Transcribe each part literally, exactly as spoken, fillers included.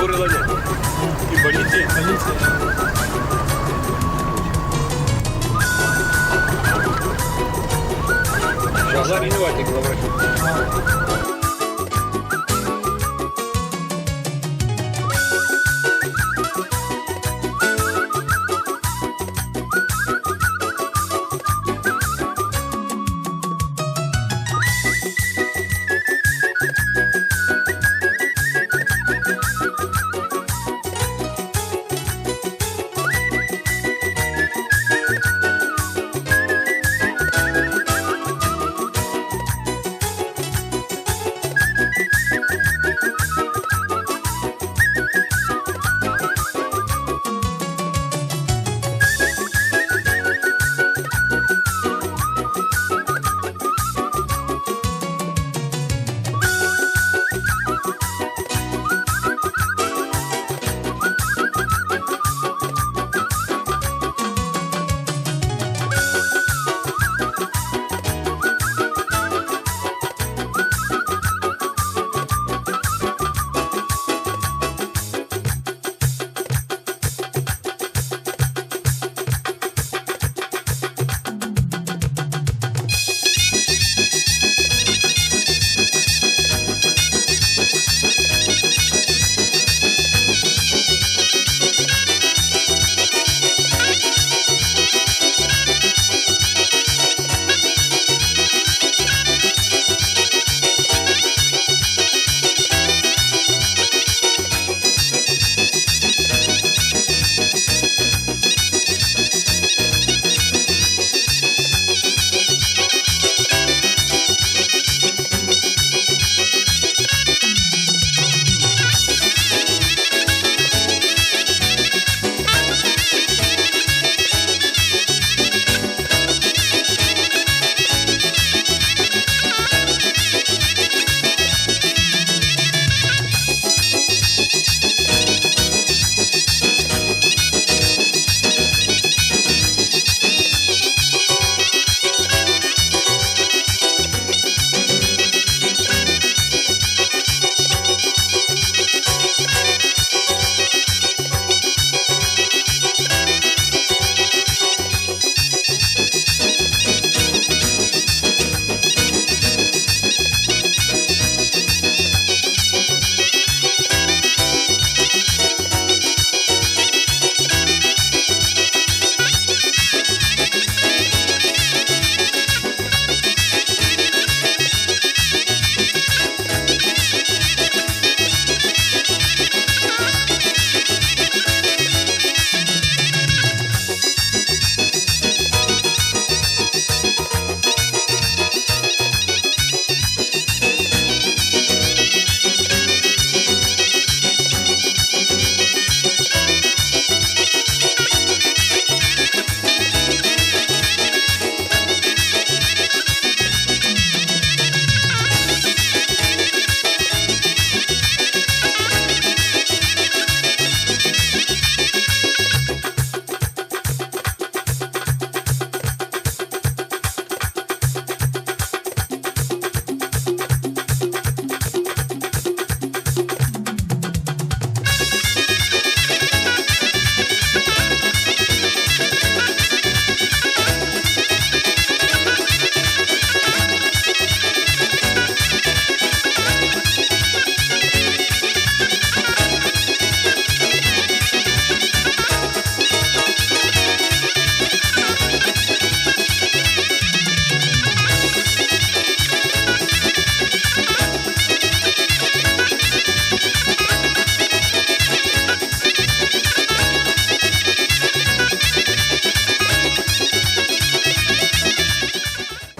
Инвалиди. Инвалиди. Шагьлар инвалид, главврач.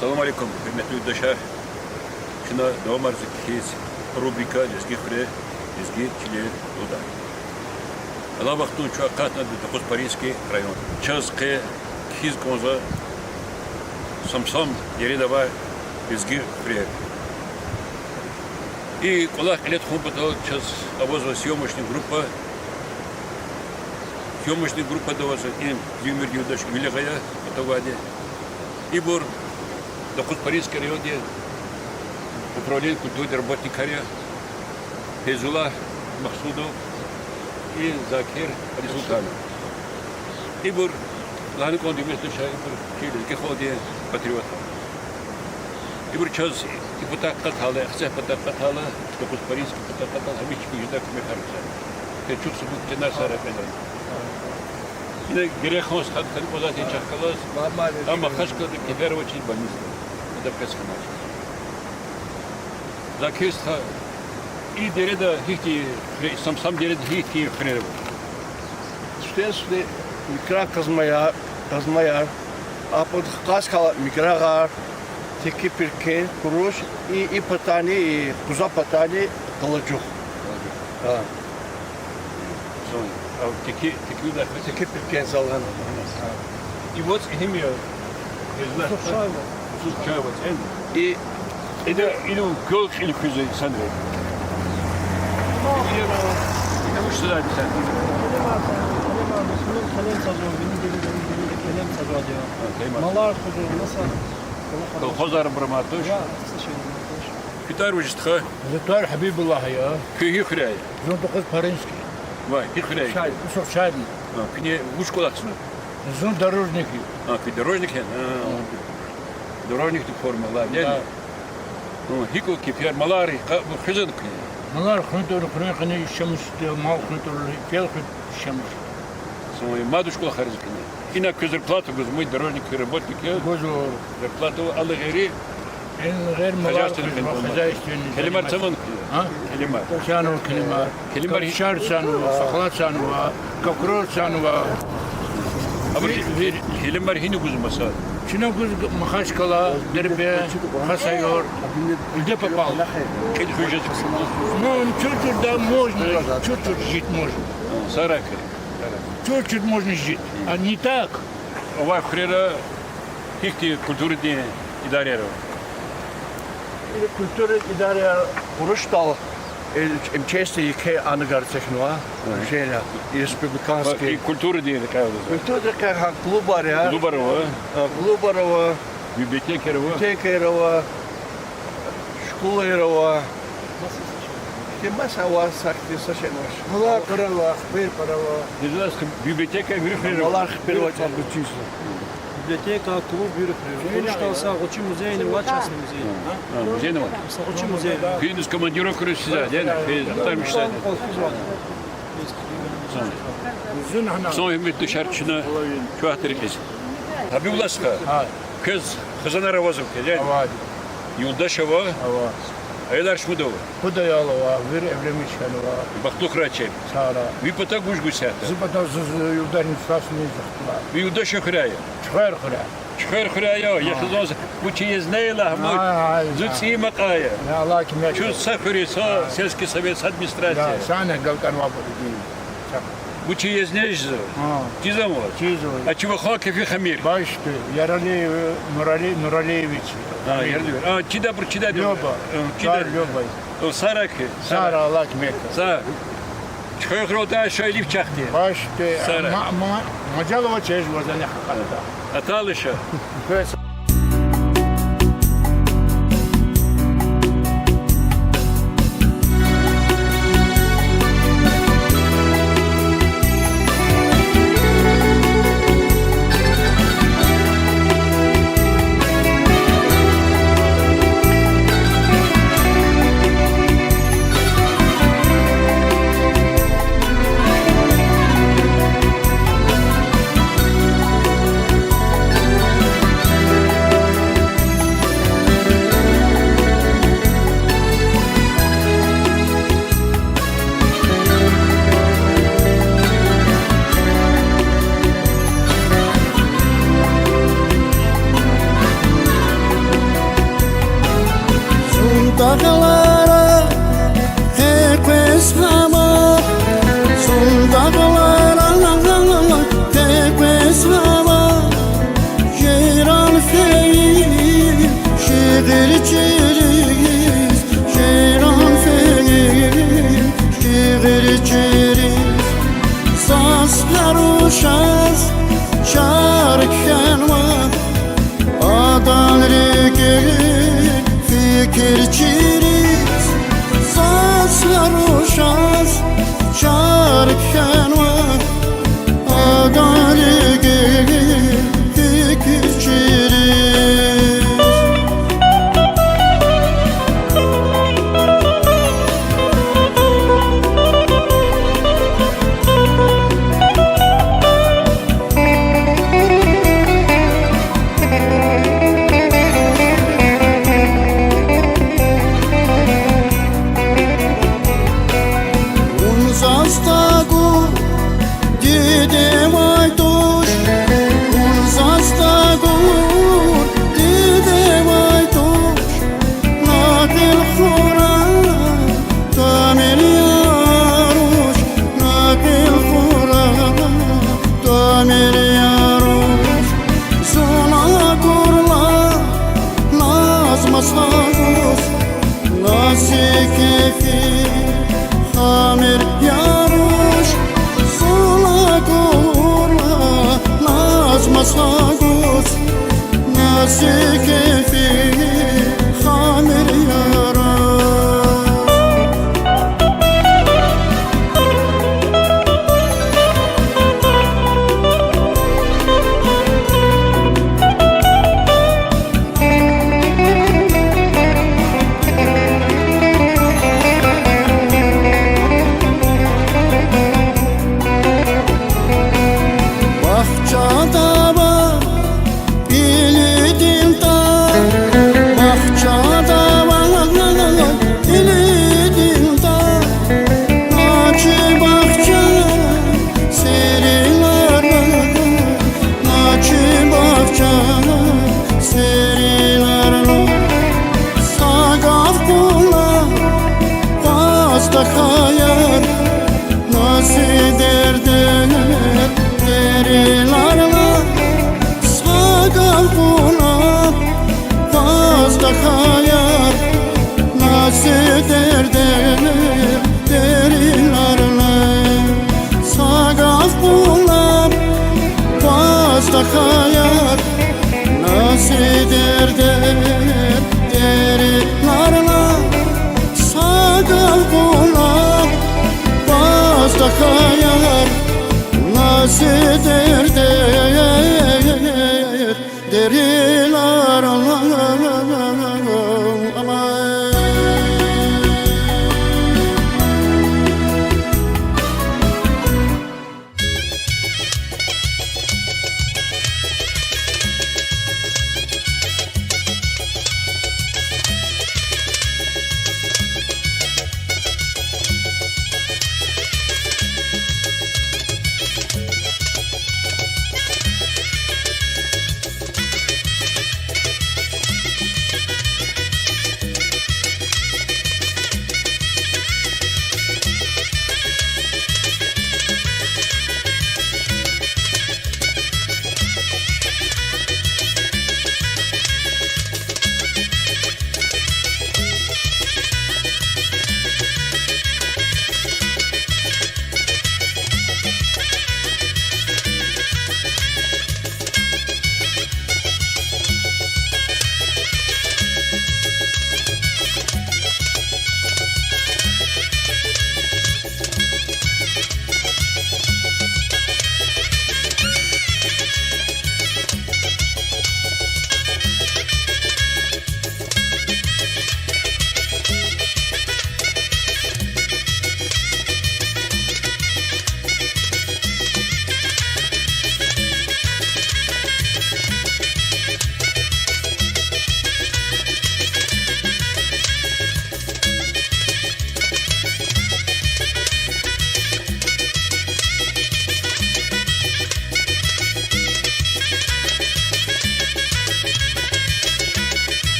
Салам алейкум, гьуьрметлу юлдашар! Чна давамарзава кхьиз рубрика Лезги хуьре, лезги чилер лугьуда. Алай вахтунда чун акъатнава Докъузпаринский район. Чаз къе кхьиз кӀанзава сам-сам дереда авай лезги хуьрер. И кӀвалах кьиле тухун патал чаз авазва съёмочный группа. Съёмочный группада авазва и зи уьмуьрдин юлдаш Вилигъая, атавайди. Ибур Докъузпаринский райондин управление культуры работникар я, Фейзулла Махсудов, Закир Алисултанов. Ибур, лагьана кӀанда, местный шаир, ибур чи лезги халкьдин патриотар. Ибур чаз и патахъ акъатайла, Ахцегь патахъ акъатайла, Докъузпаринский патахъ акъатайла, гьамиша чпин жедай куьмекар гузвай. Те чухсагъул тена сара кьена. Ина герек хьун стхади кьван кӀвалах тир чахъ галаз. Амма Махачкъалада кефер авачир больницада. Ада къецхъ хьанач. Закир стха, и дереда гьихьтин хуьре, Самсам дереда гьихьтин хуьрер ава? Стенсди микран Къазмаяр, Къазмаяр, а пад Къазкъала, Микрагъар, Теки Пиркен, Куруш, и, и патани, и къуза патани Къалажух. Къалажух. А. Зун, а, Теки, Теки виляй хве-, Теки Пиркен залгъана. И вацӀ гьим я? Юсуф Чаева. Юсуф Чаева вацӀ я? И, ида, ида квел кьил хуьзвай инсанри. Ида, ида вуч садай инсан? Къелем цазва, вини дерин, вини дерин къелем цазвайди я. А, къелем. Малар хуьзва, маса. Колхозар абур ама туш? Я, са шей ама туш. Куь тӀвар вуж я, стха? Зи тӀвар Гьабибуллагь я. Куьн гьи хуьряй я? Зун Докъузпаринский. Вай, гьи хуьряй я? Шай, Юсуф Чаебни. А, куьне вуч кӀвалахзава? Зун дорожник я. А, куьн дорожник я? А, дорожникдин форма, ладно. Да. Ну, гьикӀ кефер, малар къа-, хуьзвани куьне? Малар хуьн тӀвар, хуьруьн къене ишлемишда, мал хуьн тӀвар, квел хуьн ишлемиш. Зун, мад вуч кӀвалахар ийизва куьне? Ина куьн зарплата гузмай, дорожник, работник я? Гузва. Зарплата ава, гьеле гъейри? Гьеле гъейри малар хозяйственный. Келемар цанвани куьне? А? Келемар. Цанва келемар. Келемар гьи- Капчар цанва, фахла цанва, кокроз цанва. Абур ви-, ви- келемар гьина гузва маса? Чна гузва Махачкъала, Дербент, Хасавюрт, где попало. Кьил хуьз жез. Ну, чуть-чуть, да, можно, чуть-чуть жить можно. Саракъи. Чуть-чуть можно жить, а не так. Авай хуьрера гьихьтин культурадин идараяр ава? И культурадин идараяр Куруштал, э, МЧС-дин еке ангар эцигнава, ага, уже республиканский. И культурадин рекье ава? Культурадин рекье гьа клубар я. Клубар ава? А, клубар ава. Библиотекаяр ава? Библиотекаяр ава. Школаяр ава. Ки маса ава, сахьтин са шей авач. Малар пара ава, хипер пара ава. Библиотека вири хуьрера ава? Малар хипер ава, чӀал бучиз. Библиотека, клуб вири хуьрера ава. Куруштал са гъвечӀи музейни ава, частный музей. А, музейни ава? Са гъвечӀи музей. Куьн иниз командировкада физвайди я, куьн там ишлемишзавайди я. Зун гьана. Зун гьуьрметлу шарт чна чувахтери кьиз. Гьабибуллагь стха. Гьа. Квез хизанар авазва квез, яни? Авади. Юлдаш ава? Ава. Аялар шумуд ава? Пуд аял ава, вири эвленмиш хьанва. Бахтлу хьурай чеб. Сагърай. Ви патав вуж гуз исятда? Зи патав заз юлдашни сасни захтла. Ви юлдаш хуьряй я? Чухвер хуьряй. Чухвер хуьряй я, я хизан, вучиз я зун лагь, ма. Ай, ай, зун ай. ЦӀийи макьай я. Я Аллагь куьмек. Чун са хуьруьз, са сельский совет, са администрация. Я, сана галкӀанва бу. Вучиз я зун? А. Чизва? Чизва. А чи вахан кефи хамир? Башди, Яралиев Нурали-, Нуралиевич. А, Яралиев. А, чида абур, чида. Лёба. А, чида. Сар Лёба. О, сагърай куьн. Сагърай, Аллагь куьмек. Сагъ. Чухвер хуьре атӀа ша илиф чахъди. Башди. Сагърай. Ма-, ма-, мажал ава чаз вазани хкатда. Атайла ша. Квез. Зун дагълара къекъвез гьама, зун дагълара къекъвез гьама, жиран фейи шиирчийриз, жиран фейи шиирчийриз, заз гьар рушаз чар кхьенва. Адан рикӀин фикирчийриз, заз гьар рушаз чар кхьенва. Дидевай туш, вун заз тагур, дидевай туш, накьил хурай, тамир я руш, накьил хурай, тамир я руш. Зун акурла, наз маса гуз, на зи кефи хамир я руш, зун акурла, наз маса гуз, на зи кефи хамир я руш. Бахчада ва илидин тар, бахчада ва илидин тар, начи бахча серинар, начи бахча серинар, са гаф кьуна, къваз тахьаяр, на зи дердер деринарна, са гаф кьуна, къваз тахьаяр, на зи дердер деринарна, са гаф кьуна, къваз тахьаяр, на зи дердер деринарна, са гаф кьуна, къваз тахьаяр, на зи дердер деринарна.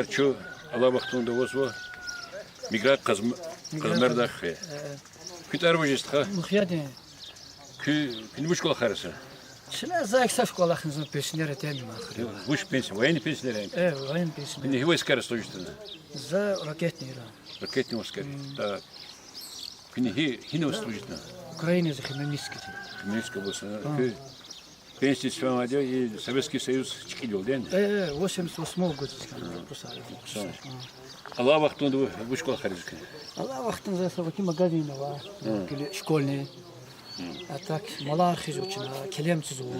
Чу алай вахтунда авазва Миграгъ Къазм-, Къазмердай хуьре. Куь тӀвар вуж я, стха? Мухьедин. Куь, куьн вуч кӀвалахар аса? Чна за исаф кӀвалахна, за пенсионер я, тем не менее. Вуч пенсия? Военный пенсионер я? Э, военный пенсионер. Куьн гьи войскара служитьна? За ракетный ира. Ракетный войскара. Так. Куьн гьи, гьина служитьна? Украинада, Хмельницкий. Хмельницкая область. Куь пенсия сиф авайди я, и Советский Союз чкӀидалди я? Э, э, восемьдесят восьмого года скажем, просто. Алай вахтунда вуч кӀвалахар ийизва куьн? Алай вахтунда за са ваки магазин ава, или школьный. А так, малар хуьзва чна, келем цузва.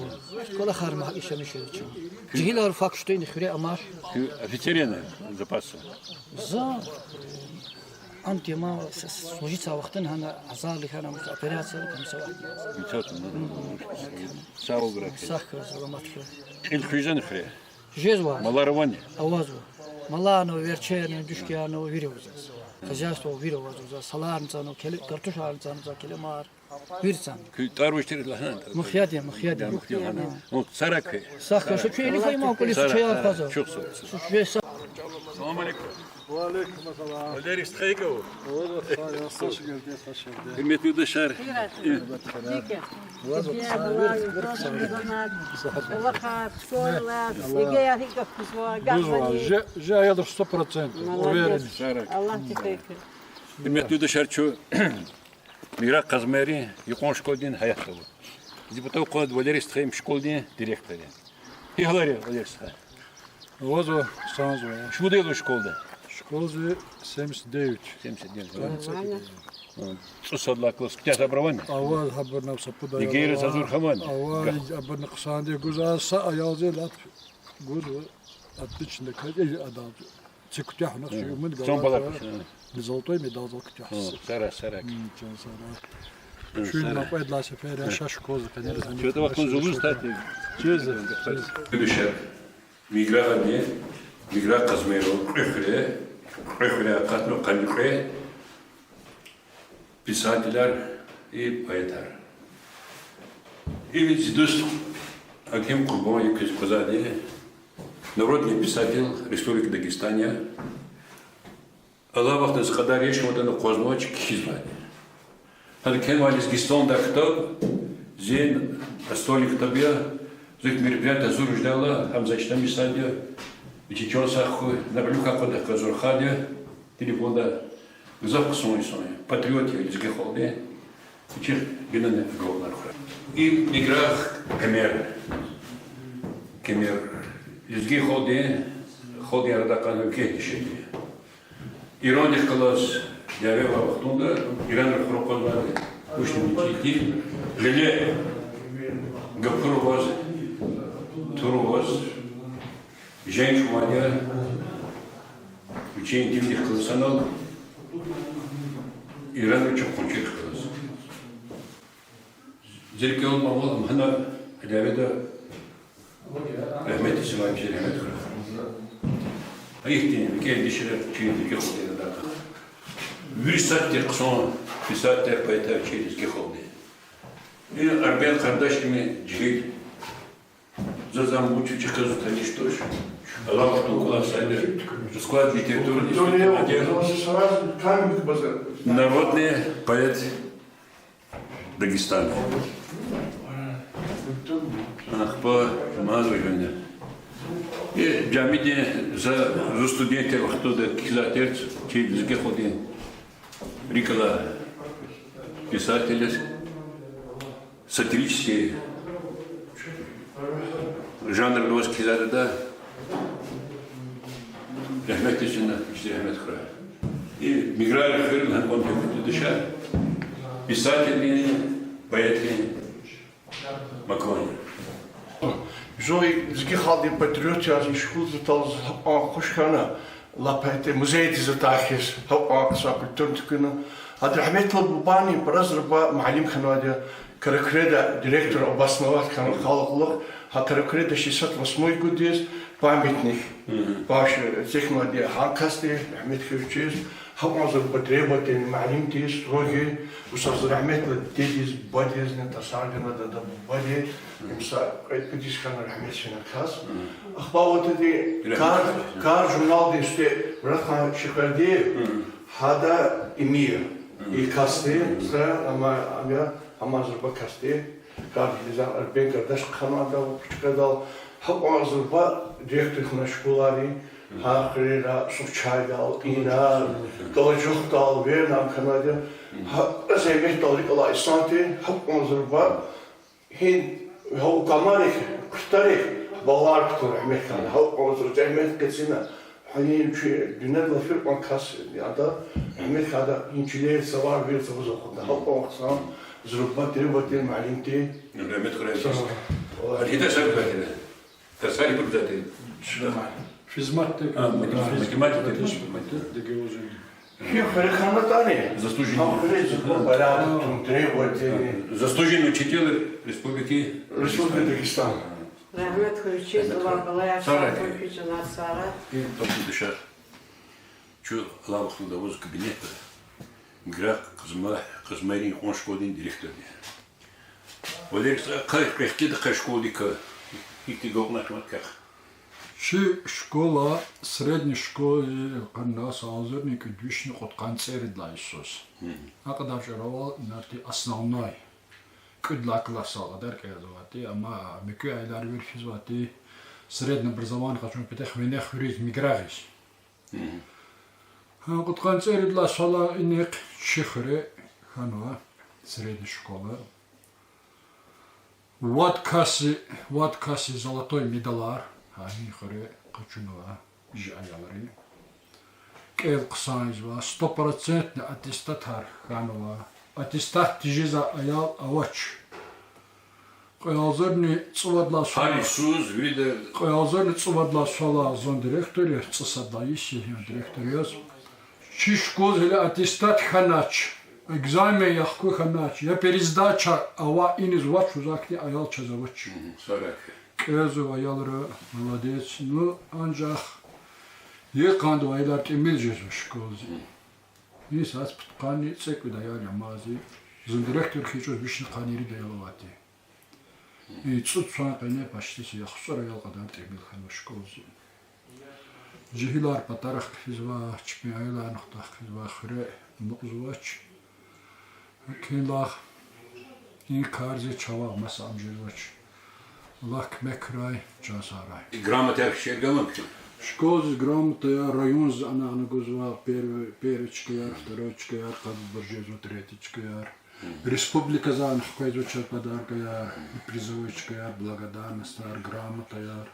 КӀвалахар ма иша миша чна. Жегьилар фак шуьтӀуьни хуьре амач. Куьн офицер яни запаса? За, ам тема с-, с-, служить са вахтунда гьана азарлихьана, операция, там са вахт. Мисал, ну, ну, ну, сагъ хьурай. Сагъ хьурай, саламат хьурай. Кьил хуьзвани хуьре? Жезва. Малар авани? Авазва. Маларни, верчерни, дуьшкерни, вири авазва. Хозяйство вири авазва. Саларни цана, келе-, картошарни цана, келемар. Вири цана. Куь тӀвар вуч тир лагьана? Мухьедин, Мухьедин. Мухьедин, ана. Ну, сара куь. Сагъ хьурай, шу куьн илиф ама кӀвализ чаяр хъвазва. Чухсагъ. Шу жез са- Салам алейкум. Ва алейкум ассалам. Валерий, стхайкав? Ва, ва, стхай, я, сагъ хьурай, сагъ хьурай. Гьуьрметлу юлдашар. Ва, ва, стхай, я. Ва, ва, школа, ЕГЭ я гьикӀ кузва, гузвай, гузвай, же, же аялар сто процентов, уверен. Молодец. Аллагьди хьайитӀа. Гьуьрметлу юлдашар, чун Миграгъ Къазмердин юкьван школадин гьаятда ава. Зи патав къван Валерий стха, им школадин директор я. Гьи гьалар я, Валерий стха? Авазва, хъсанзава. Чун вуч йис ава школада? Школада семьдесят девять. Семьдесят девять. Нормально. ЦӀусад лагьай класс куьтягьзавайбур авани? Ава, гьабурни са пуд аял ава. ЕГЭ-риз гьазур хьанвани? Ава, абурни хъсанди гузва, са аялди лап гузва. Отлично кайди адал. Ци куьтягьна, чи умуд галаз. Золотой медаль зал куьтягьна. Сара, сара. Чун накьвед лагьай сеферда шаш школадиз къенери. Чун вахтунда зулуз тати. Чиз. Дуьшуьр. Миграгъни, Миграгъ Къазмеров, кьве хуьре, кьве хуьре акъатна къанни кьве писателар и поэтар. И зи дуст Гьаким Къурбан, я квез квазади, народный писатель Республики Дагестан я. Алай вахтунда зи кьадар яшамиш атана акъвазнавач, кхьизвайди. Гьада кхьенвай Лезгистандай ктаб, зи настольный ктаб я, зи мероприятие гьазур жедайла, гьам заз чна мисал я, вичи чан сагъ хьуй, на блюка къвадахъ гьазур хьайиди, телефонда гзаф хъсан инсан я, патриот я лезги халкьдин, вичихъ генани агалкьунар хьурай. И Миграгъ Кемер, Кемер, лезги халкьдин, халкьдин арада акьван векил дишегьли я. Ирандихъ галаз дяве авай вахтунда, Иран рахур акъвазнавайди, вучни мичӀи тир, гъиле гапур аваз, тур аваз, женг чӀугваз, вичин динидихъ галаз санал, Иран чухъ къуншидихъ галаз. Зи рикӀел аламаз гьана дяведа рагьметдиз, вичиз рагьмет хьурай. Ихьтин рикӀел дишегьли чи лезги халкьдин арада. Вири сад тир хъсан писателар, поэтар чи лезги халкьдин. И Арбен Къардаш, им жегьил. Заз ам вуч-вуч кӀанзава таниш туш. Алай вахтунда кӀвалахзавайди, склад литературы, народный поэт Дагестана. Ахпа мазва гьана. И жамидин за, зун студент авай вахтунда кхьизвай тир чи лезги халкьдин рикӀ алай писателар, сатирический жанрда аваз кхьизвайди я. Рагьметдиз, чна вичиз рагьмет хьурай. И Миграгъ хуьр, гьакӀан, гьуьрметлу юлдашар, писателрин, поэтрин макан я. Зун лезги халкьдин патриот яз, и школада атайла заз гьакӀан хуш хьана, лап гьа музейдиз атай хьиз, гьакӀан са культурный туькӀуьрна. Ада рагьметлу бубани Пара Зурба муаллим хьанвайди я, Каракуьреда директор обосновать хьана халкьдал, гьа Каракуьреда шестьдесят восьмой годдиз, Памятник. Мгм. Баш эцигнавайди гьа касди, рагьмет хьуй вичиз, гьакьван зурба требовательный муаллимди, строгий, вучиз лагьайтӀа рагьметлу дидедиз, бубадизни тарсар гана, дада-бубади, им са кьве-пуд йис хьана рагьмет фена кас. Мгм. Ахпа ватади Рагьмет кар, хьуй. Кар журналдин сифте Мураткъан Шихвердиев, Мгм. гьада имир. Мгм. И касди, Мгм. са ама, ама, ама зурба касди. Кар гьизан арбен кардаш хьанвайдал, кучукадал, гьакьван зурба директор хьана школайрин, гьа хуьрера, Сухчайдал, ина, Калачухдал, верна хьанвайди, гьа зегьметдал рикӀ алай инсан тир, гьакьван зурба, гьин, гьа камарик, кустарик, баллар кутуна рагьмет хьана, гьакьван зурба зегьмет къецина, гьанин чи дуьньядал фиркьван кас я ада, рагьмет хьана, гьин чилел цавар вири цавуз акъудна, гьакьван хъсан, зурба требовательный муаллимди. Рагьмет хьурай. Са- Алида Шарипатовна. Тарсари бурдатир. Физмат. А, математика, математика. Чи хуьре хьанатӀани? Заслуженный. Гьа хуьре зурба порядок, требовательный. Заслуженный учитель Республики Республики Дагестан. Дагестан. Рагьмет хьуй вичиз, Аллагь галай Сара. Сара. Ин топли дишар. Чун алай вахтунда аваз кабинетда Миграгь Къазма-, Къазмайрин кьван школдин директорди. Валерий, къе-, къе-, къехкеда къе школдикай, гьихьтин галкӀнар хьанватӀа квехъ. Чи школа, средний школа, къанни са агъзурни кӀуьд вишни кьудкъанни цӀерид лагьай йисуз. Гьм. А кьадар чӀурувал инарти основной. КӀуьд лагьай классдал кьадар кӀелзавайди, амма муькуь аялар вири физвайди среднее образование къачун патахъ вине хуьруьз, Миграгьиз. Гьа, кьудкъанни цӀерид лагьай йисалай инихъ чи хуьре хьанва средний школа. Вад касди, вад касди золотой медалар гьа и хуьре къачунва чи аялри. КӀел хъсан ийизва, стопроцентный аттестатар хьанва. Аттестат тежезвай аял авач. Кьве агъзурни цӀувад лагьай йисуз, вирида. Кьве агъзурни цӀувад лагьай йисалай зун директор я, цӀусад лагьай йис я зун директор яз. Чи школаз гьеле аттестат хьанач, экзамен яхку хьанач, я пересдача авай, иниз вач, лугьуз ахьтин аял чаз авач. Мгм, сараки. КӀелзава аялри, молодец. Ну, анжах йикъандавай аялар тӀимил жезва школази. Мгм. Инсаз пудкъанни цӀекӀуьд аял я ман зи. Зун директор хьайи чӀавуз вишни къанни ирид аял авайди. И цӀуд йисан къене почти са яхцӀур аял кьадар тӀимил хьанва школази. Жегьилар патарихъ хъфизва, чпин аяларни хутахъ хъфизва, хуьре амукьзавач. Гьакӏ хьайила и карзиз чавай маса ам жезвач. Аллагь куьмек хьурай, чан сагърай. Грамотаяр кхьизвани? Школдиз грамотаяр, райондиз ана-ана гузва, первый, первый чкаяр, второй чкаяр, къабулбур жезва, третий чкаяр. Республиказани хквезва чаз подаркаяр, призовой чкаяр, благодарностар, грамотаяр.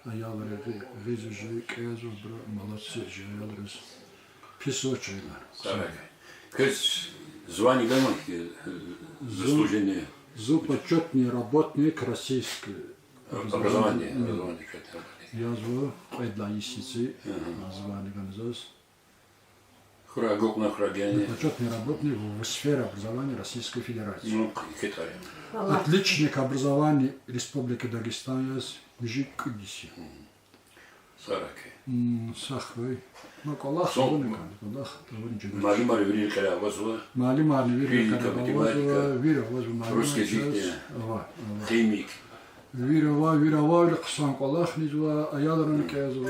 Аялри гъи-, гъиз жи кӏелзавайбуру молодцы жи аялриз. Писвач аялар. Квез звание ганвани, э, заслуженный? Зун почётный работник российского образования, образования, почётный работник. Язва, кьвед лагьай йисуз звание гана заз. Хьурай, гукьна хьурай гена. Почётный работник в сфере образования Российской Федерации. Ну, китари. Отличник образования Республики Дагестан яз муьжуьд кӏуьд йис я. Сараки. М, сагърай. Ма кӏвалах, кӏвалах тавуна жеда. Муаллимар вири рекьера авазва. Муаллимарни вири рекьера авазва, вири авазва муаллимар. Физика, математика. Ава, ава. Химик. Вири ава, вири ава, вири хъсан кӏвалахни ийизва, аялрани кӏелзава.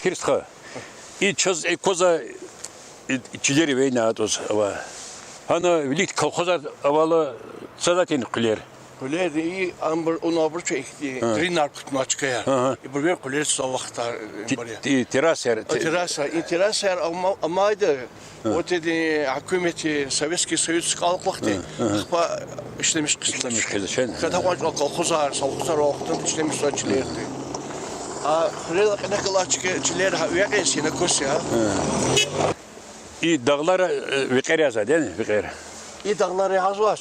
Закир стха. И чаз аквазва, и чилер вейна атӏуз ава. Гьана вилик колхозар авайла цазватӏани къуьлер? Къуьлер и абур, абур чӏехи, дренар кутунвай чкаяр. Ибур вири къуьлериз цавай вахтар, ибур я. Террасаяр, терраса, и террасаяр ама-, амайда, вот эди гьукуматди, Советский Союз кӏвалахайла, ахпа ишлемиш хъийизва. Ишлемиш хъийизва, чна. Катакъван чӏал колхозар, совхозар вахтунда ишлемиш хъийизва чилерди. А хуьрел кьиникай галай чка-, чилер гьа векьер, сенокос я. И дагълар, э, векьер язва, дени, векьер? И дагълар язва.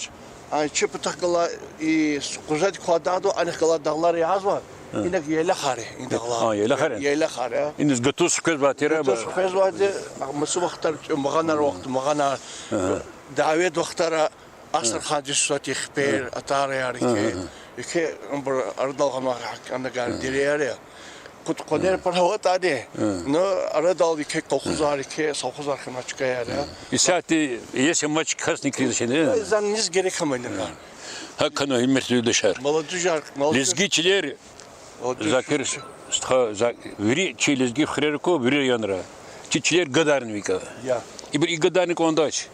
А чи патахъ галай и къузадик квай дагъдал, анихъ галай дагълар язва. Инаг яйлахар я, и дагълар. А, яйлахар я? Яйлахар я. Иниз гатуз хквезвай тир, гатуз хквезвайди, а, маса вахтар, магъанар вахт, магъанар, дяведин вахтара, Астрахандиз суватӏа хипер, атараяр, еке, еке, абур арадал гъанвай гьакӏ анагар, дерияр я. Кьуд къванер пара аватӏани, ну, арадал еке колхозар, еке совхозар хьанвай чкаяр я. Исятда иеси амач, касни килигзавачни? Зани низ герек амани. ГьакӀ хьана, гьуьрметлу юлдашар. Молодёжь, молодёжь. Лезги чилер, молодёжь. Закир стха, за-, вири чи лезги хуьрера ку, вири районра. Чи чилер гадарнава икӀа. Я. Ибур и гадарни кӀандач.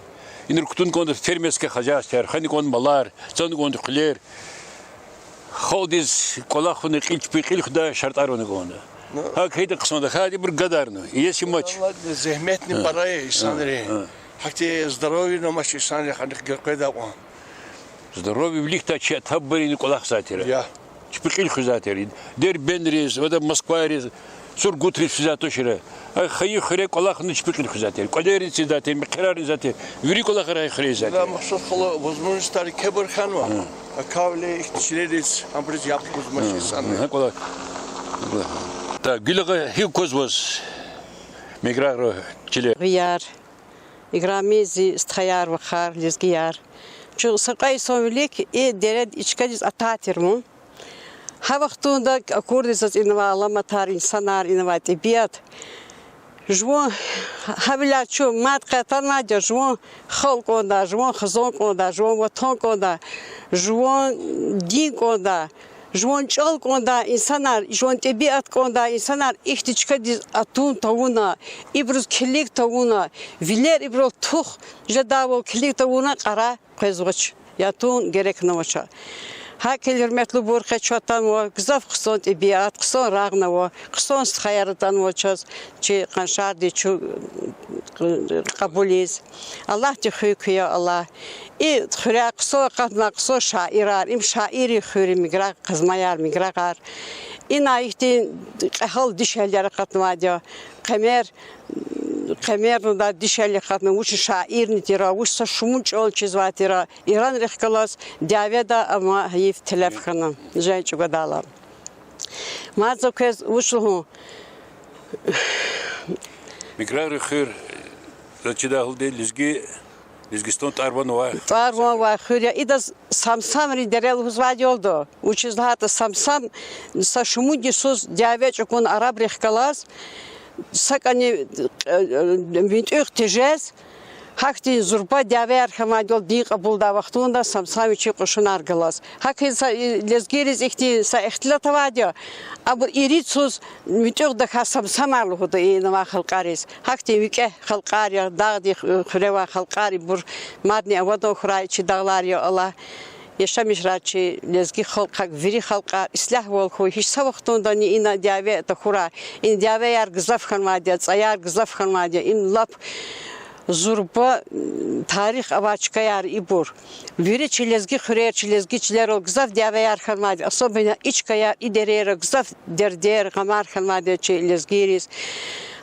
Инра кутуна кӀанда фермерский хозяйствояр, хьана кӀанда малар, цана кӀанда къуьлер. Халкьдиз кӀвалахна кьил чпи кьил хуьдай шартӀар авуна кӀанда. Ну. ГьакӀ хьайитӀа хъсандаказ ибур гадарнава. Иеси амач. Валлагь, зегьметни пара я инсанрин. Гьа, гьа. Гьахьтин здоровьени амач инсанрин, гьаник геркъведай кьван. Здоровье виликдай чи атабурини кӀвалахзавай тир. Я. Чпи кьил хуьзвай тир. Дербентриз, вада Москвайриз, Сургутриз физвай тушир. Ай хайи хуьре кӀвалахна чпи кьил хуьзвай тир. КӀвалерни цизвай тир, мехъерарни цизвай тир. Вири кӀвалахар гьа хуьре ийизвай тир. Махсуд халу, возможностьар кепӀ хьанва. Гьа. Акавли ихьтин чилериз, абуриз яб гузмач инсан. Гьа, кӀвалах. Так, Гуьлагъа, гьикӀ кваз ваз Миграгърин чилер? Гъвияр, играми зи стхаяр-вахар, лезгияр. Чун са кьве йисан вилик и дереда, и чкадиз атай тир вун. Гьа вахтунда акурди заз инавай аламатар, инсанар, инавай тӀебиат. Жуван гьавиляй чун мад къе атанвайди я, жуван халкь кӀандай, жуван хизан кӀандай, жуван ватан кӀандай, жуван дин кӀандай, жуван чӀал кӀандай инсанар, жуван тӀебиат кӀандай инсанар ихьтин чкадиз атун тавуна, ибуруз килиг тавуна, вилер ибурал тух жедайвал килиг тавуна кьарай къвезвач, я тун герекнавач. ГьакӀ хьайила, гьуьрметлубур, къе чун атанва, гзаф хъсан тӀебиат, хъсан рагъ ава, хъсан стхаяр атанва чаз, чи къаншарди чун кьабулиз. Аллагьди хуьй куьн, я Аллагь. И хуьряй хъсан акъатнавай хъсан шаирар, им шаиррин хуьр я Миграгъ, Къазмаяр, Миграгъар. Ина ихьтин кьегьал дишегьлияр акъатнавайди я. Къемер, къемерни ада дишегьли акъатна, вуч шаирни тир, вуч са шумуд чӀал чизвай тир. Иранрихъ галаз дяведа ама гьайиф телеф хьана, жен чӀугвадайла. Мад за квез вуч лугьун? Миграгърин хуьр, заз чидай гьалда, лезги, Лезгистан тӀвар-ван авай. ТӀвар-ван авай хуьр я. Идаз Самсамрин дере лугьузвайди я лугьуда. Вучиз лагьайтӀа Самсам са шумуд йисуз дяве чӀугуна арабрихъ галаз, сакӀани, э, э, МутӀуьгъ тежез, гьахьтин зурба дявеяр хьанвайди я лугьуда, дин кьабулдай вахтунда Самсам вичин кьушунар галаз. ГьакӀ хьайила са, э, лезгийриз ихьтин са ихтилат авайди я, абур ирид йисуз МутӀуьгъ тахьай Самсамар лугьуда инавай халкьариз. Гьахьтин викӀегь халкьар я, дагъдин, э, хуьре авай халкьар ибур, мадни авадан хьурай чи дагълар, я Аллагь. Яшамишрай чи лезги халкь, гьакӀ вири халкьар ислягьвал хьуй, гьич са вахтундани ина дяве тахьурай. Ина дявеяр гзаф хьанвайди я, цӀаяр гзаф хьанвайди я, им лап зурба, м, тарих авай чкаяр ибур. Вири чи лезги хуьрер, чи лезги чилерал гзаф дявеяр хьанвайди, особенно и чкаяр, и дерейра гзаф дердер, гъамар хьанвайди я чи лезгийриз.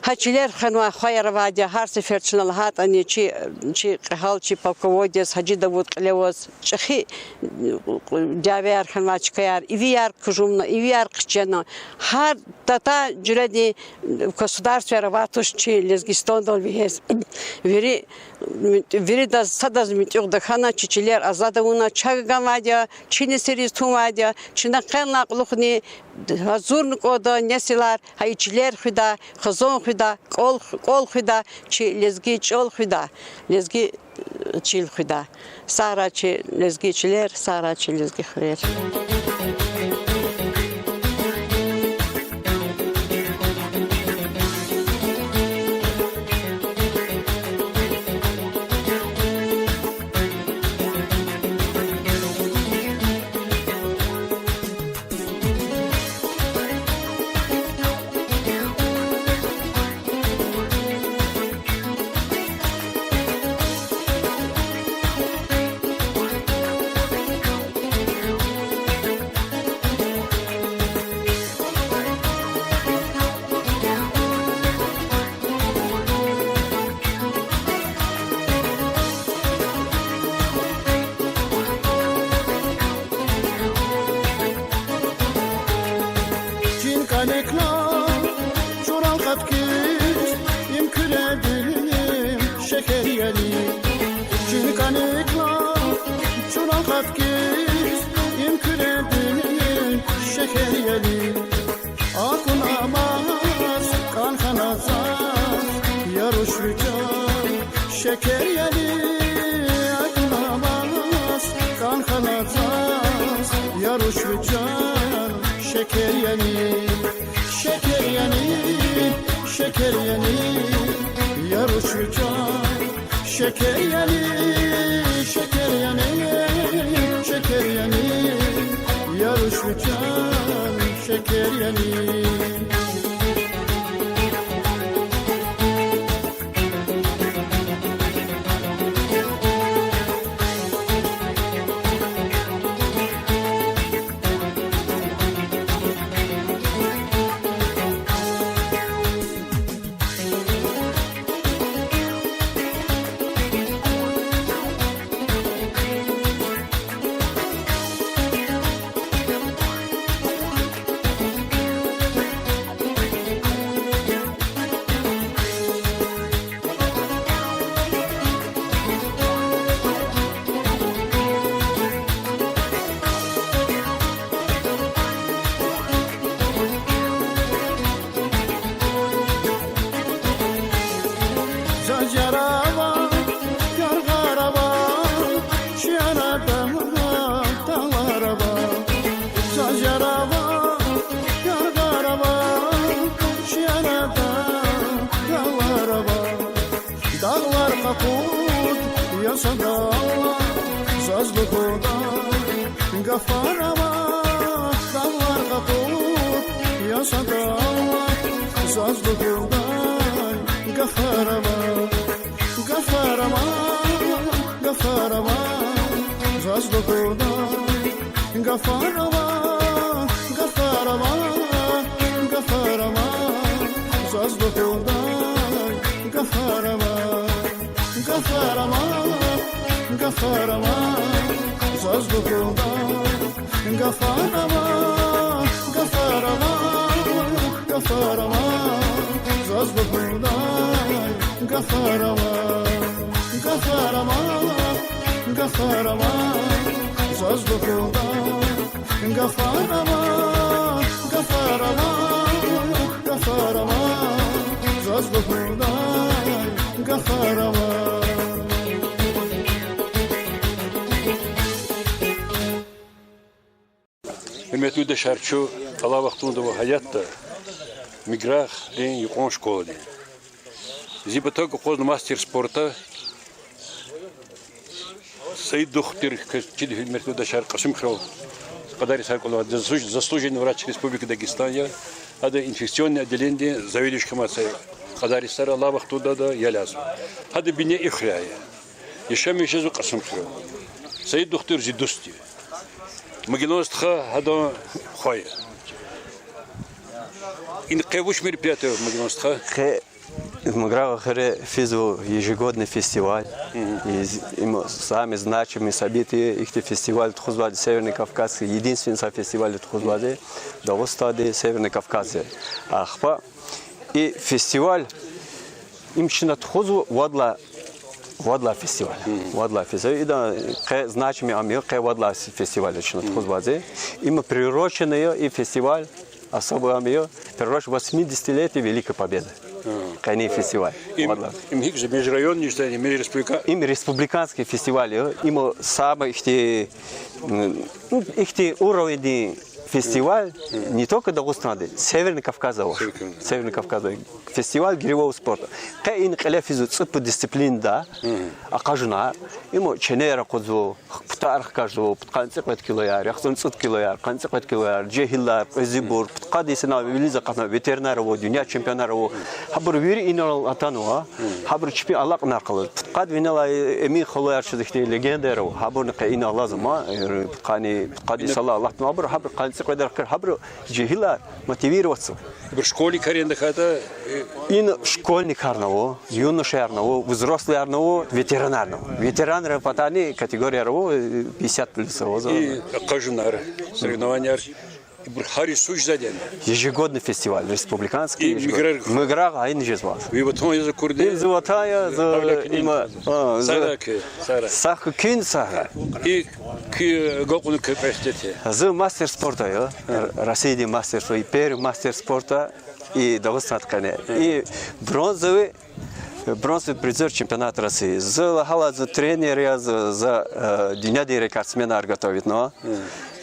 Гьа чилер хвенвай хваяр авайди я, гьар сефер чна лагьайтӀани чи, чи кьегьал, чи полководец Гьажи Давуд кьиле аваз, чӀехи дявеяр хьанвай чкаяр, ивияр кужумна, ивияр хъчена. Гьар татай жуьредин государствояр авай туш чи Лезгистандал вегьез. Вири, виридаз, садаз МутӀуьгъ тахьана, чи чилер азад авуна, чаз ганвайди я, чи несилриз тунвайди я, чна къенлай кьулухъни гьазурна кӀанда несилар, гьа и чилер хуьда, хизан хуьда, кӀвал, кӀвал хуьда, чи лезги чӀал хуьда, лезги, э, чил хуьда. Сагърай чи лезги чилер, сагърай чи лезги хуьрер. Кӏаникла чурал къаткиз, им Куьредин шегьер яни. Чин кӏаникла чурал къаткиз, им Куьредин шегьер яни. Акунмаз кӏан хьана заз, я руш ви чан, шекер яни. Акунмаз кӏан хьана заз, я руш ви чан, шекер яни. Шекер яни, шекер яни, я руш ви чан, шекер яни, шекер яни, шекер яни, я руш ви чан, шекер яни. Заз ярава, яргъарава, чи арада дагъларава. Заз ярава, яргъарава, чи арада дагъларава. Дагълар къакъуд я садалла, заз лугьудай гафар ава. Дагълар къакъуд я садалла, заз лугьудай гафар ава. Гафар ава, гафар ава, заз лугьудай гафар ава. Гафар ава, гафар ава, заз лугьудай гафар ава. Гафар ава, гафар ава, заз лугьудай гафар ава. Гафар ава, гафар ава, заз лугьудай гафар ава. Гафар ава, гафар ава, заз лугьудай гафар ава. Гафар ава, гафар ава, заз лугьудай гафар ава. Гьуьрметлу юлдашар, чун алай вахтунда ва гьаятда Миграгъдин юкьван школадин. Зи патав акъвазна мастер спорта Саид Духтур, квез чида, гьуьрметлу юлдашар, Кьасумхуьрел кьадар йисар кӀвалах, заслуж-, заслуженный врач Республики Дагестан я. Ада инфекционный отделениедин заведующий хьана са кьадар йисар, алай вахтунда ада ял язва. Гьадан бине и хуьряй я. Яшамиш жезва Кьасумхуьрел. Саид Духтур зи дуст я. Магьилан стха гьадан хва я. Ина къе вуч мероприятие ава, Магьилан стха? Къе Миграгъа хуьре физва ежегодный фестиваль. Из, им самое значимое событие, ихьтин фестиваль тухузвайди Северный Кавказский, единственный са фестиваль тухузвайди Дагъустанда, Северный Кавказда. Ахпа и фестиваль, им чна тухузва вад лагьай, вад лагьай фестиваль. Вад лагьай фестиваль. Идан къе значимый ам я, къе вад лагьай фестиваль чна тухузвайди. Им приуроченный я и фестиваль, особо ам я, приурочен восьмидесятилетию Великой Победы. Къенин фестиваль. Им, вад лагьай, им гьикӀ межрайонный, что ли, межреспублика-? Им республиканский фестиваль я. Им самый ихьтин, м, ну, ихьтин уровеньдин фестиваль не только Дагъустанда, Северный Кавказда ава. Северный Кавказда. Фестиваль гиревого спорта. Къе ина кьиле физва цӀипуд дисциплинада акъажунар. Им ченер акъудзава, путар хкажзава, пудкъанни цӀикьвед килояр, яхцӀурни цӀуд килояр, къанни цӀикьвед килояр, жегьилар, кьвезибур, пудкъад йисалай вилиз акъатнавай ветеранар ава, дуьнья чемпионар ава. Гьабур вири инал атанва, гьабуру чпин алакьунар къалурда. Пудкъад винелай Эмин халуяр чаз ихьтин легендаяр ава, гьабурни къе инал алазва ман, э, пудкъанни, пудкъад йисалай алатнава гьабур, гьабур къанни цӀикьведар хкаж, гьабуру жегьилар мотивироваться. Ибур школьникар яни тахьайтӀа, э, ина школьникарни ава, юношаярни ава, взрослыярни ава, ветеранарни ава. Ветеранрин патани категорияяр ава, э, пятьдесят плюс ава. И акъажунар, соревнованияр. Ибур гьар йисуз жезвайди яни? Ежегодный фестиваль республиканский, и ежегодный. Миграгъ? Миграгъ гьа ина жезва. Ви ватан я зи курди? Им зи ватан я, зи, гьавиляк им, а, зи. Сагърай хьи, сагърай. Сагъ хьи, куьн сагърай. И куь гакьуна куь кьве ихтилат я? Зи мастер спорта я. Р-, Россиядин мастер спорта, и первый мастер спорта, и Дагъустандин къене. И бронзовый, бронзовый призёр чемпионата России. Зи лагьайла, зи тренер я, зи, зи, э, дуьньядин рекордсменар готовитнава.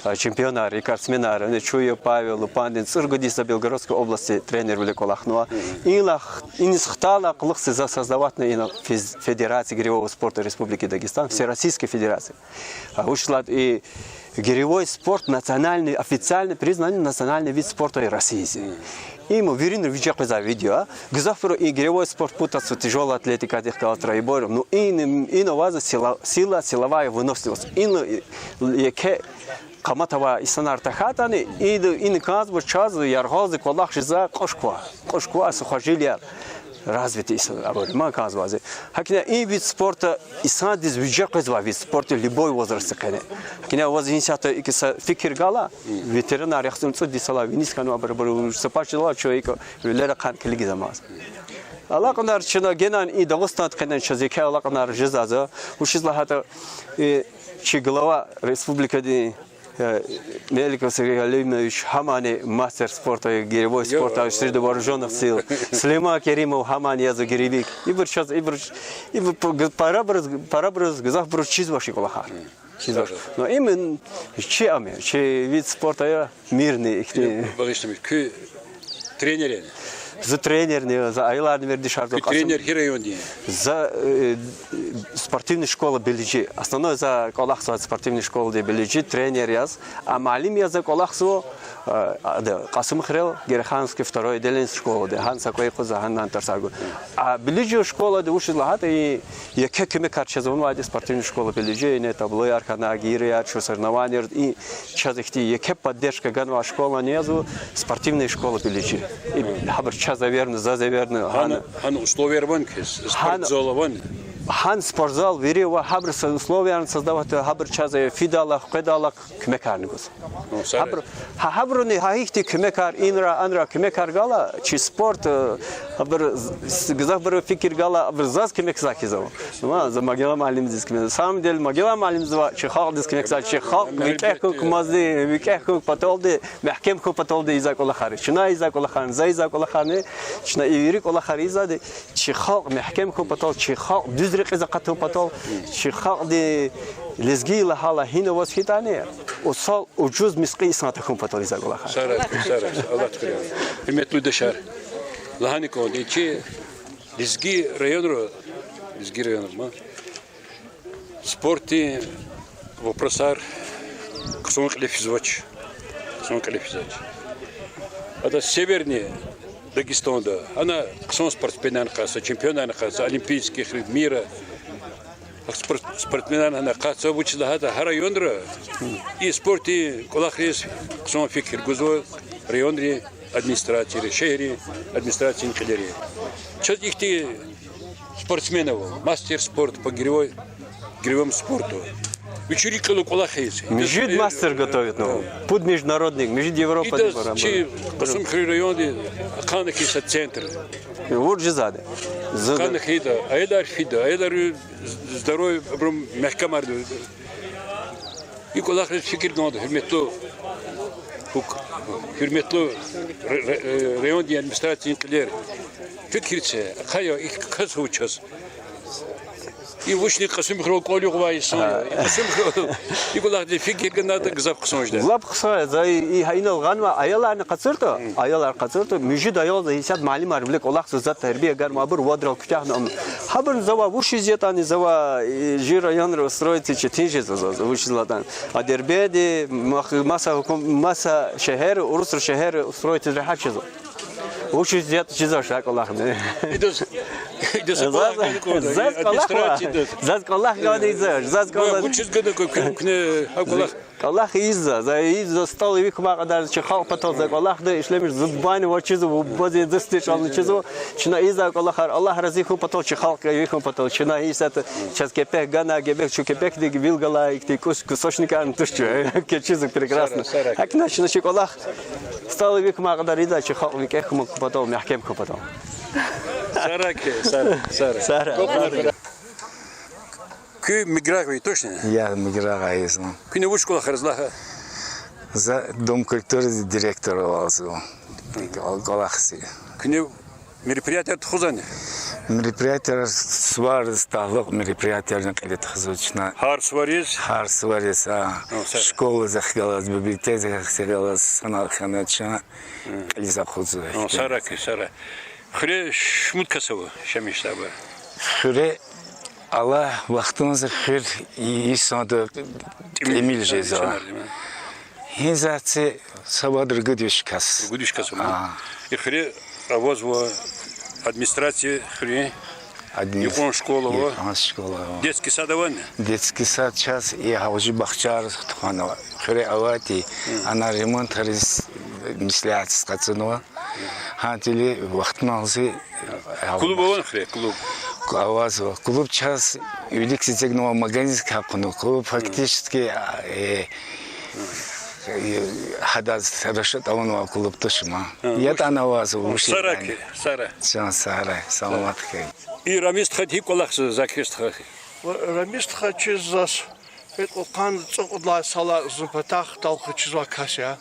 Э, чемпионар, рекордсменар, яни Чуев Павел, Лупандин, цӀуругуд йис за Белгородской области тренервиле кӀвалахнава. Инлай, иниз хтайла кьулухъ зи за создаватьна ина фез-, Федерация гиревого спорта Республики Дагестан, Всероссийская федерация. А вучиз лагьайтӀа и гиревой спорт национальный, официально признанный национальный вид спорта России. Им виринра виже къвезвай видео. Гзафбуру и гиревой спорт путаться тяжёлой атлетикадихъ галаз траибор. Ну, ин, ин авазва сила, сила, силовая выносливость. Ин, э, еке къамат авай инсанар тахьайтӀани, ин, ин кӀанзава чаз яргъалди кӀвалах жезвай кьуш квай. Кьуш квай сухожилияр развитый инсан, абур ман кӀанзава зи. ГьакӀни и вид спорта инсандиз виже къвезвай вид спорта любой возрастдин къене. ГьакӀни аваз инсятда икӀ са фикир гала, ветеранар яхцӀурни цӀуд йисалай виниз хьанва, абур, абур са пачдалай чу икӀ вилер ахъайна килигзамаз. Алакьунар чна генани и Дагъустандин къене чаз еке алакьунар жезва, вучиз лагьайтӀа, э, чи глава республикадин Э, Меликов Сергей Галимович гьамани мастер спорта, гиревой спорта среди вооружённых сил. Сулейман Керимов гьамани язва гиревик. Ибур чаз, ибур, ибур п-, г-, парабуруз, парабуруз гзафбуруз чизвач и кӀвалахар. Чизвач. Но именно чи ам я, чи вид спорта я мирный ихьтин. Багъишламиш, куь тренер яни? Зи тренерни я, зи аяларни вердишарзава. Куь тренер гьи райондин я? За, э, спортивный школа Билижи. Основной за кӀвалахзавай спортивный школади Билижи тренер яз. А муаллим яз за кӀвалахзава, э, ада, Кьасумхуьрел, Герехановский второй отделение школади. Гьана са кӀвей къуз, гьана нан тарсар гуз. А Билижи школади вучиз лагьайтӀа и еке куьмекар чаз авунвайди спортивный школа Билижи, ине таблояр хьана, гиряяр, чун соревнованияр, и чаз ихьтин еке поддержка ганвай школани язва спортивная школа Билижи. И гьабур чаз эверна, заз эверна, гьана, гьана условияр авани квез, гьана спортзал авани? Гьана спортзал вири ава, гьабуру са условиярни создавать, гьабуру чаз фидайла, къведайла куьмекарни гуз. Ну, сари. Гьабуру, гьа, гьабуруни гьа ихьтин куьмекар, инра, анра куьмекар гала, чи спорт, э, гьабур з-, с-, гзафбуру фикир гала, абур заз куьмекзавай хьиз ава. Ва за Магела муаллимдиз куьмек. На самом деле, Магела муаллимдиз ва чи халкьдиз куьмекзавай, чи халкь викӀегь хьун кумазди, викӀегь хьун паталди, мягькем хьун паталди ийизвай кӀвалахар я. Чна ийизвай кӀвалахарни, за ийизвай кӀвалахарни, чна и вири кӀвалахар ийизвайди, чи халкь мягькем хьун патал, чи халкь дуьз рекьиз акъатун патал, чи халкьди лезги лагьайла гьина аваз хьайитӀани, усал ужуз мискьи инсан тахьун патал ийизвай кӀвалахар. Сара, сара, Аллагь шукур. Гьуьрметлу юлдашар, лагьана кӀанда, чи лезги районра, лезги районра ма, спортдин вопросар хъсан кьиле физвач. Хъсан кьиле физвач. Гьада Северный Дагестанда, ана хъсан спортсменарни акъатзава, чемпионарни акъатзава, олимпийский мира. Спорт-, спортсменар гьана акъатзава, вучиз лагьайтӀа гьа районра и спортдин кӀвалахриз хъсан фикир гузва районрин администрацияри, шегьеррин администрациясин кьилери. Чаз ихьтин спортсмен ава, мастер спорта по гиревой, гиревому спорту. Вичи рикӀ кьуна кӀвалахиз. Муьжуьд мастер готовитнава. Пуд международник, муьжуьд Европадин. Идаз чи Кьасумхуьруьн районди ахъайна хьи са центр. Вуж жезва ада. Ахъайна хьи ада, аялар фида, аялар з-, здоровье абурун мягькемарда. И кӀвалахриз фикир гана, гьуьрметлу гьук-, гьуьрметлу р-, р-, э, райондин администрациядин кьилер. Фикир це, ахъая, и кас вуч я. И вучни Кьасумхуьрел кӀвал югъвай инсан я. И Кьасумхуьрел, и кӀвалахдиз фикир гана ада гзаф хъсан жеда. Лап хъсан я, за и, и гьа инал гъанва аяларни къачуртӀа, аялар къачуртӀа, муьжуьд аял за исят муаллимар вилик кӀвалахзава, за тербия ганва, абур вадрал куьтягьна ам. Гьабурни завай вучиз ятӀани, завай, э, жи районра устроиться четин жезва заз, вучиз лагьайтӀани. А Дербентди, мах-, маса гьукум-, маса шегьер, урусрин шегьер устроиться регьят жезва. Вучиз ятӀа чизвач а кӀвалахни. Идаз, идаз заз, кӀвалах гана кӀанда, заз кӀвалах ва-, администрациядиз. Заз кӀвалах гана ийизвач, заз кӀвалах. Вучиз гана кӀан, куьне а кӀвалах. КӀвалах ийизва, за ийизва, стӀал эвичмай кьадар чи халкь патал за кӀвалахда ишлемиш, зун бани ваз чизва, бубади дустни чӀални чизва. Чна ийизва кӀвалахар, Аллагь рази хьун патал, чи халкь эвичун патал. Чна исятда чаз кепек гана, гебек чун кепекдик вил галай, ихьтин кус-, кусочникарни туш чун. Кечизва прекрасно. Гьакӏни чна чи кӀвалах стӀал эвичмай кьадар ийида, чи халкь викӀегь хьун патал, мягькем хьун патал. Сара ки, сара, сара. Сара. Куь Миграгъви, точно? Я Миграгъай я зун. Куьне вуч кӀвалахарзава лагь? За Дом культуры директорвалзава. КӀвалахзи. Куьне мероприятияр тухузвани? Мероприятияр сувариз талукь мероприятиярни кьиле тухузва чна. Гьар сувариз? Гьар сувариз, а. Школадихъ галаз, библиотекадихъ галаз, санал хьана чна кьилиз акъудзава. Сара ки, сара. Хуьре шумуд кас ава, Шамил стха? Хуьре алай вахтунда хуьр йисанда тӀимил жезва. Гьи затӀ я, са вад-ругуд виш кас. Ругуд виш кас ава. И хуьре авазва администрация хуьруьн, икьван школа ава, детский сад авани? Детский сад чаз и гьаважи бахчаяр тухванва. Хуьре авайди, ана ремонтариз меслятиз къачунва. Гьа тили вахтуналди. Клуб авани хуьре, клуб? Авазва. Клуб чаз вилик эцигнава, магазин капӀ хьана. Клуб фактически, э, э, гьадаз расчёт авунвай клуб туш ма. ЯтӀани авазва, вуч я. Сара ки, сара. Чан сагърай, саламат хьуй. И Рамиз стхади гьикӀ кӀвалахзава, Закир стха? Рамиз стха чиз заз кьудкъанни цӀукьуд лагьай йисалай зун патахъ талукь чизвай кас я.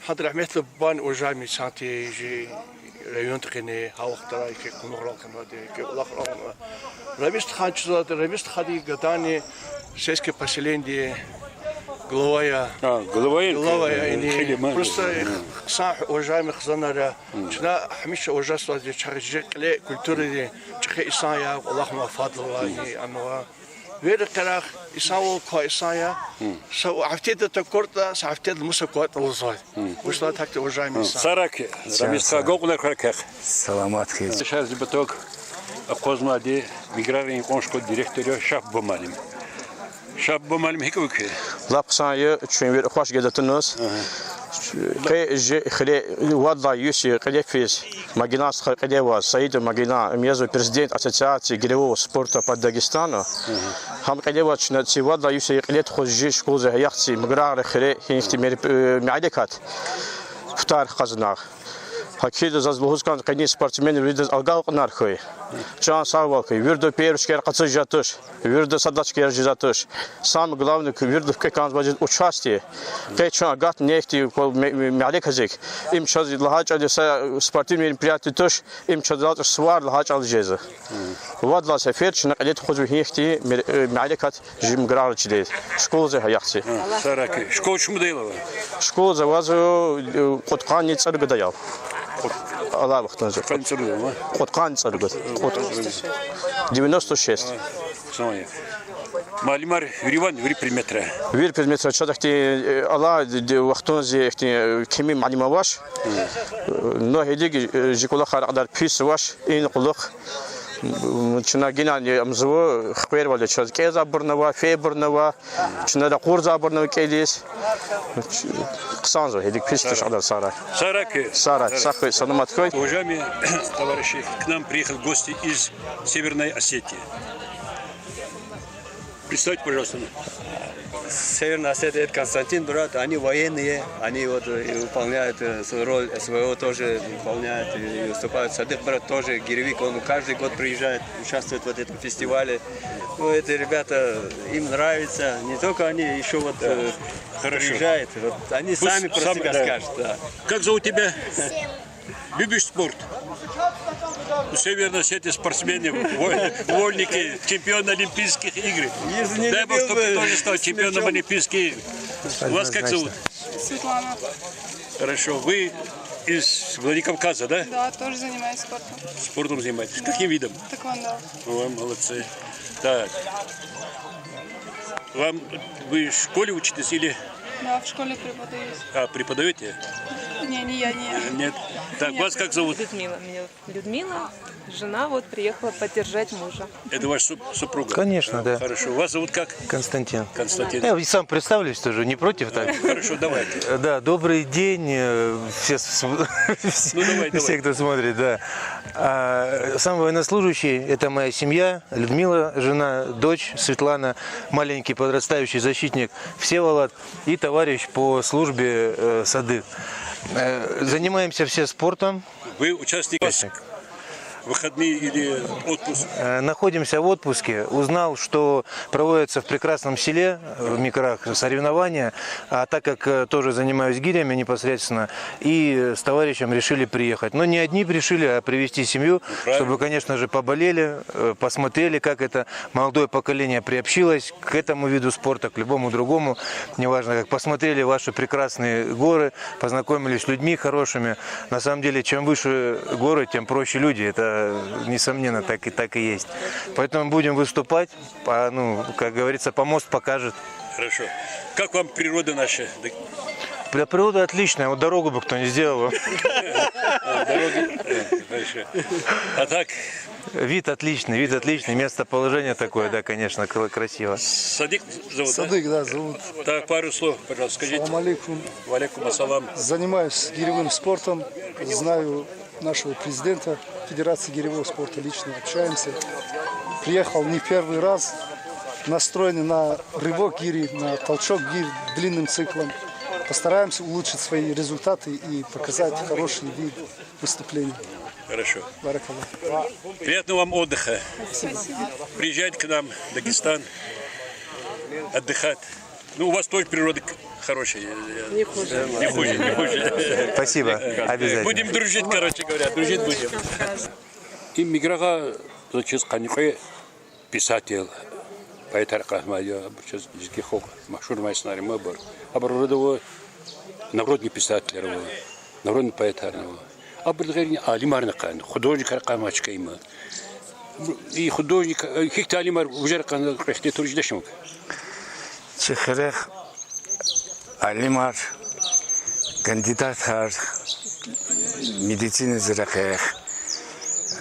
Гьада рагьметлу бубани уважаемый инсан тир, чи райондин гъин я, гьа вахтара еке къунагърал хьанвайди, еке кӀвалахрал хьанва. Рамиз стха чиз заз, Рамиз стхади гадани сельский поселениедин глава я. Глава я, глава я, э, ини. Просто хъсан, уважаемый хизанар я. Чна гьамиша уважать ийизвайди я чахъ, жи кьиле культурадин чӀехи инсан я, кӀвалахнавай фадлувайни ана. Вири къерехда инсанвал квай инсан я. Са гьафтеда такуртӀа, са гьафтеда мус акватӀа лугьузвай. Вучиз лагьайтӀа гьахьтин уважаемый инсан. Сара ки, Рамиз стха, гукьнар хьурай квехъ. Саламат хьуй. Шарзи баток акъвазнавайди Миграгърин икьван школадин директор я Шаб муаллим. Шаб муаллим, гьикӀ ава куьн? Лап хъсан я, чун вири хваш гайида туназ. Къе жи хуьре вад лагьай йис я кьиле физ, Магьидан стха кьиле аваз, Саидов Магьидан, им язва президент ассоциации гиревого спорта по Дагестану. Гьам кьиле аваз чна ци вад лагьай йис я кьиле тухуз жи школзин гьаяхъци Миграгърин хуьре гьихьтин меропри-, э, мярекат путар хкажна. Гьакӏ хьайила заз лугьуз кӀанзава къенин спортсменар виридаз агалкьунар хьуй. Чан сагъвал хьуй, вирида первый чкаяр къачуз жезвач туш, вирида сад лагьай чкаяр жезвач туш. Самое главное, вирида куьне кӀанзавайди я участие. Къе чун агатна нефти кол ме-, ме-, мярекатдик. Им чаз лагьай чӀал я са спортивный мероприятие туш, им чаз лагьай чӀал сувар лагьай чӀал жезва. Вад лагьай сефер чна кьиле тухузва гьихьтин мер-, э, мярекат жи Миграгърин чилел. Школзин гьаяхъци. Сара ки. Школа чумуд аял ава? Школза авазва, э, кьудкъанни цӀуругуд аял. Алай вахтунда. Кьудкъанни цӀуругуд ава? Кьудкъанни цӀуругуд. Девяносто шесть. Муаллимар вири ван, вири предметра? Вири предметра чаз ихьтин, э, алай вахтунда ихьтин, э, кими муаллим авач. Э, но гьелелиг, э, жи кӀвалахар кьадар пис авач, ина кьулухъ. М, чна генани амзава, хквервал я чаз кӀелзавайбурни ава, фейибурни ава, чна ракъурзавайбурни ава кӀелиз. Хъсанзава, гьелелиг пис туш кьадар сагърай. Сара ки. Сагърай, сагърай, саламат хьуй. Уважаемые товарищи, к нам приехали гости из Северной Осетии. Представьте, пожалуйста. Северная Осетия, это Константин, брат, они военные, они вот, э, выполняют, э, свою роль, СВО тоже выполняют и выступают. Садык, брат, тоже гиревик, он каждый год приезжает, участвует в этом фестивале. Ну, эти ребята, им нравится, не только они, ещё вот, э, приезжают, вот они сами про себя скажут, да. Как зовут тебя? Любишь спорт? У Северной Осетии спортсмены, вольники, чемпионы Олимпийских игр. Дай Бог, чтобы ты тоже стал чемпионом Олимпийских игр. Вас как зовут? Светлана. Хорошо. Вы из Владикавказа, да? Да, тоже занимаюсь спортом. Спортом занимаетесь? Да. Каким видом? Тэквондо. Ой, молодцы. Так. Вам, вы в школе учитесь или? Да, в школе преподаю. А, преподаёте? Не, не я, не я. Нет. Так, вас как зовут? Людмила. Меня зовут Людмила. Жена вот приехала поддержать мужа. Это ваша суп-, супруга? Конечно, да. Хорошо. Вас зовут как? Константин. Константин. Я и сам представлюсь тоже, не против так? Хорошо, давайте. Э, да, добрый день, э, все с-, Ну, давай, давай. все, кто смотрит, да. А, сам военнослужащий, это моя семья, Людмила, жена, дочь Светлана, маленький подрастающий защитник Всеволод и товарищ по службе, э, Садык. Э, занимаемся все спортом. Вы участник? Участник. Выходные или отпуск? Э, находимся в отпуске. Узнал, что проводятся в Прекрасном Селе, э, в Микрах соревнования, а так как, э, тоже занимаюсь гирями непосредственно, и, э, с товарищем решили приехать. Но не одни решили, а привезти семью, Ну, правильно. чтобы, конечно же, поболели, э, посмотрели, как это молодое поколение приобщилось к этому виду спорта, к любому другому, неважно как, посмотрели ваши прекрасные горы, познакомились с людьми хорошими. На самом деле, чем выше горы, тем проще люди. Это, несомненно, так и, так и есть. Поэтому будем выступать. По-, ну, как говорится, помост покажет. Хорошо. Как вам природа наша? Да, природа отличная, вот дорогу бы кто не сделал. А, дорогу, э, хорошо. А так? Вид отличный, вид отличный, местоположение такое, да, конечно, кра-, красиво. Садык зовут, да? Садык, да, зовут. Так, пару слов, пожалуйста, скажите. Салам алейкум. Ва алейкум ассалам. Занимаюсь гиревым спортом, знаю нашего президента Федерации гиревого спорта, лично общаемся. Приехал не первый раз, настроены на рывок гири, на толчок гирь длинным циклом. Постараемся улучшить свои результаты и показать хороший вид выступления. Хорошо. Баракаллах. Приятного вам отдыха. Приезжайте к нам в Дагестан отдыхать. Ну, у вас тоже природа к-, хорошая. Не хуже. Не хуже, не хуже. Спасибо. Обязательно. Будем дружить, короче говоря, дружить будем. И Миграгъа заз чиз къанни кьве писатель, поэтар акъатнавай я, абур чаз лезги халкь машгьур авай инсанар я абур. Абур арада ава народный писатель ава, народный поэтар ава. Абурдин гъейри алимарни акъатна, художникар акъатнавай чка я им. И художник, э, гьихьтин алимар вужар акъатна, кьве ихтилат жедач им. Чи хуьрехъ алимар, кандидатар, медицинадин рекьихъ,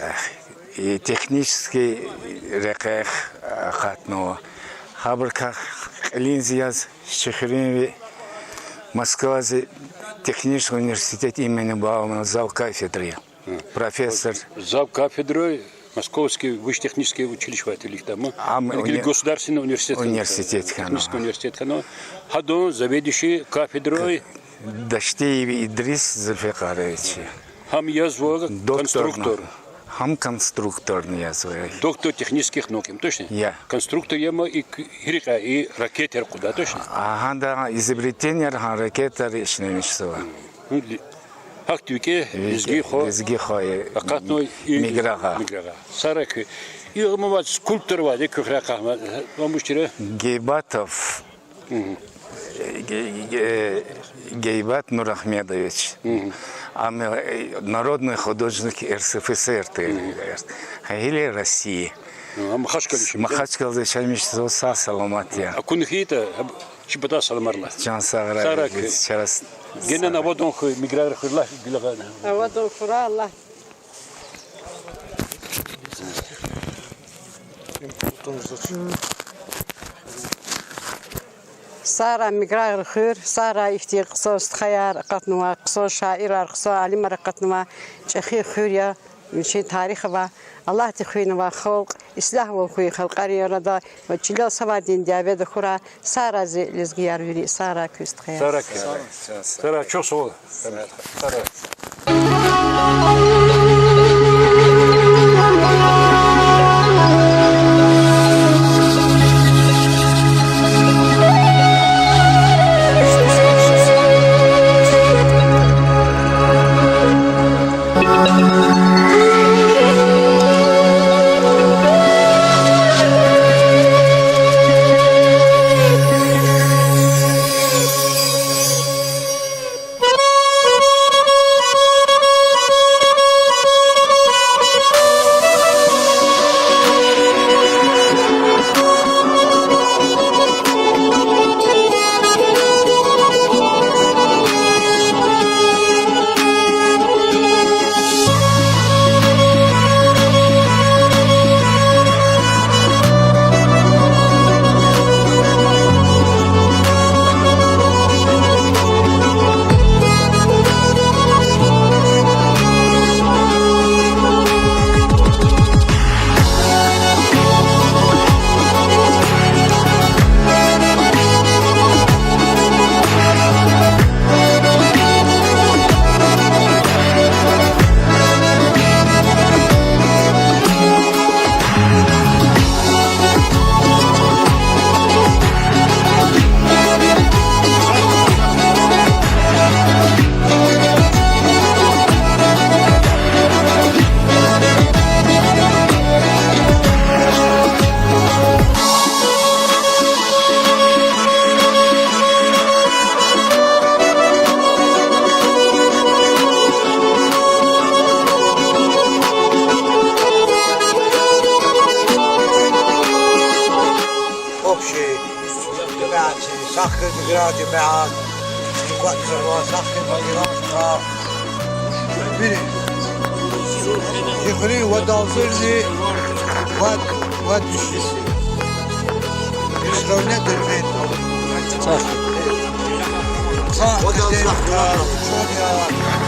э, и технический рекьихъ акъатнава. Гьабурукай кьилинзава яз чи хуьруьнви Москвадин технический университет имени Баумана завкафедра я. Профессор. Завкафедра Московский высший технический училище ватилихтама. Ам Или уни-, государственный университет. Университет хьана. Технический университет хьана. Гьадан заведующий кафедрой. Даштиев Идрис Зульфикарович. Гьам язва Доктор. конструктор. Гьам конструкторни язва. Доктор технических наук, точно? Я. Конструктор яма и к-, гьи рекьяй, и ракетаяр къуда, точно? А, гьада изобретениеяр, гьа ракетаяр ишлемишзава. Гьахьтин викӀегь лезги хва. Лезги хва, э, акъатнава и Миграгъа. Миграгъа. Сагърай куь. И гьамавай скульптор авайди куь хуьряй акъатнавай, вун вуч тир? Гейбатов. Мгм. Э, Ге-, Ге-, Гейбат Нурагьмедович. Мгм. Ам, э, народный художник РСФСР тир. Мгм. Гьа, или России. Ам Махачкъала яшамиш я? Махачкъалада яшамиш я, сагъ-саламат я. Акуна хьайитӀа, гьаб-, чи патай саламар ала. Чан сагърай, сагърай куь. Чарас. Генани авадан хьуй, Миграгъ хуьр лагь, гила гъана. Авадан хьурай, Аллагь. Сагърай Миграгъ хуьр, сагърай ихьтин хъсан стхаяр акъатнавай, хъсан шаирар, хъсан алимар акъатнавай чӀехи хуьр я, вичин тарих авай, Аллагьди хуьнавай халкь, ислягьвал хьуй халкьарин арада, ва чилел савайдин дяве тахьурай, сагърай зи лезгияр вири, сагърай куь стхаяр. Сагърай куь. Сагърай, чухсагъул. Град, Мегьар, Кватзава, Сахин, Магилан, Кра. Бири. Ихри вад алзурни, вад, вад виши. Сравнение Дербент. Са. Са, Дербент, Чория.